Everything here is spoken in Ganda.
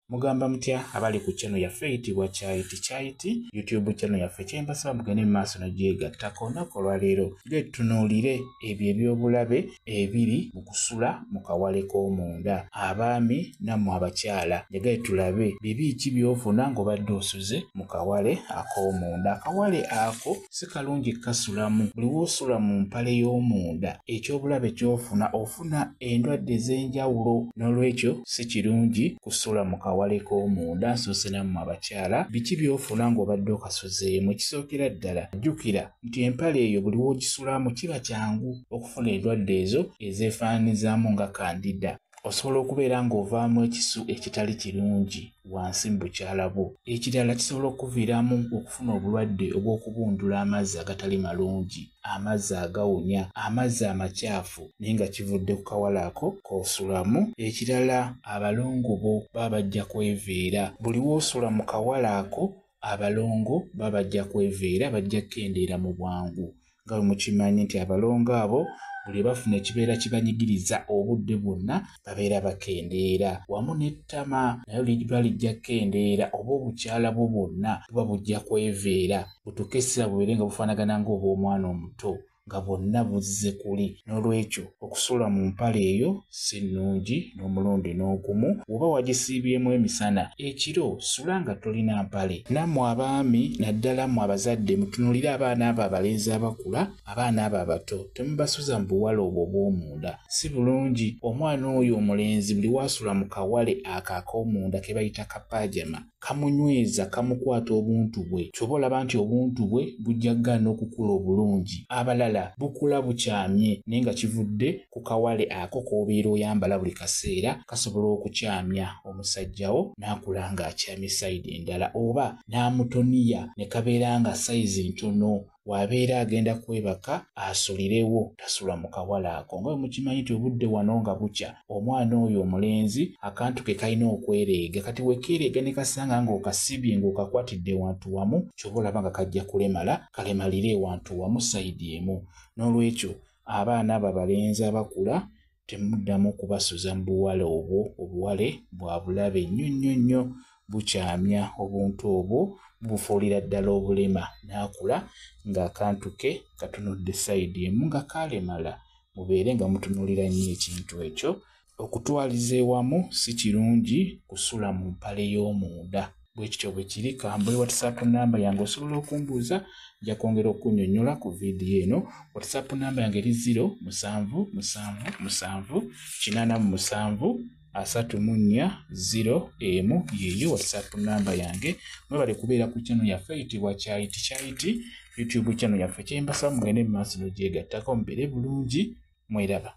Mugamba mutya abali ku channel yaffe eyitibwa Kyayiti Kyayiti, YouTube channel yaffe? Kyembasaba mugende mu maaso nogyegattako. Olunaku olwaleero tunuulire ebyo ebyobulabe ebiri mu kusula mu kawale k'omunda. Abaami nammwe abakyala, njagale tulabe bibi ki by'ofuna ng'obadde osuze mu kawale ak'omunda. Akawale ako si kalungi kasulamu. Buli w'osula mu mpale y'omunda, ekyobulabe ky'ofuna, ofuna endwadde ez'enjawulo. N'olwekyo si kirungi kusula mu kawale k'omunda. Nsoose nammwe abakyala, biki by'ofuna ng'obadde okasuzeemu? Ekisookera ddala, jjukira nti empale eyo buli w'ogisulamu kiba kyangu okufuna endwadde ezo ezeefaananyizaamu nga kandida. Osobola okubeera ng'ovaamu ekisu ekitali kirungi wansi mu bukyala bwo. Ekirala, kisobola okuviiramu okufuna obulwadde obw'okubundula amazzi agatali malungi, amazzi agawunya, amazzi amakyafu, naye nga kivudde ku kawale ako k'osulamu. Ekirala, abalongo bo baba bajja kweveera. Buli w'osula mu kawale ako, abalongo baba bajja kweveera, bajja kukendeera mu bwangu. Nga bwe mukimanyi nti abalongo abo buli bafuna ekibeera kibanyigiriza obudde bwonna babeera bakendeera, wamu n'ettama nayo liba lijja kukendeera, oba obukyala bwo bwonna buba bujja kweveera butuuke essira bubeere nga bufaanagana ng'obw'omwana omuto, nga bwonna buzze kuli. N'olwekyo okusula mu mpale eyo si nnungi n'omulundi n'ogumu. Bw'oba wagisiibyemu emisana, ekiro sula nga tolina mpale. Nammwe abaami, naddala mmwe abazadde, mutunuulire abaana abo abalenzi abakula, abaana abo abato, temubasuza mu buwale obwo obw'omunda. Si bulungi. Omwana oyo omulenzi buli waasula mu kawale ako ak'omunda ke bayita kapaajama, kamunyweza, kamukwata obuntu bwe. Ky'oba olaba nti obuntu bwe bujja kugaana okukula obulungi. Abalala bukula bukyamye, naye nga kivudde ku kawale ako k'obeera oyambala buli kaseera. Kasobola okukyamya omusajjawo n'akula ng'akyamye sayidi endala, oba n'amutoniya ne kabeera nga sayizi ntono. Bw'abeera agenda kwebaka asulirewo, tasula mu kawale ako. Nga bwe mukimanyi nti obudde wano nga bukya, omwana oyo omulenzi akantu ke kalina okwereega. Kati wekeereega ne kasanga ng'okasibye, ng'okakwatidde ewantu wamu, ky'oba olaba nga kajja kulemala, kalemalire ewantu wamu sayidi emu. N'olwekyo abaana abo abalenzi abakula temuddamu kubasuza mu buwale obwo. Obuwale bwa bulabe nnyo nnyo nnyo, bukyamya obuntu obwo, bubufuulira ddala obulema, n'akula ng'akantu ke katunudde sayidi emu nga kaalemala. Mubeere nga mutunuulira nnyo ekintu ekyo. Okutwaliza ewamu, si kirungi kusula mu mpale y'omunda. Bwe kityo bwe kiri. Kambwe WhatsApp namba yange, osobola okumbuuza, nja kwongera okunnyonnyola ku vidiyo eno. WhatsApp namba yange eri 0777 8734 01. Yeeyo WhatsApp namba yange. Mwebale kubeera ku channel yaffe eyitibwa Kyayiti Kyayiti, YouTube channel yaffe. Kyembasaba mugende mu maaso nogyegattako, mubeere bulungi, mweraba.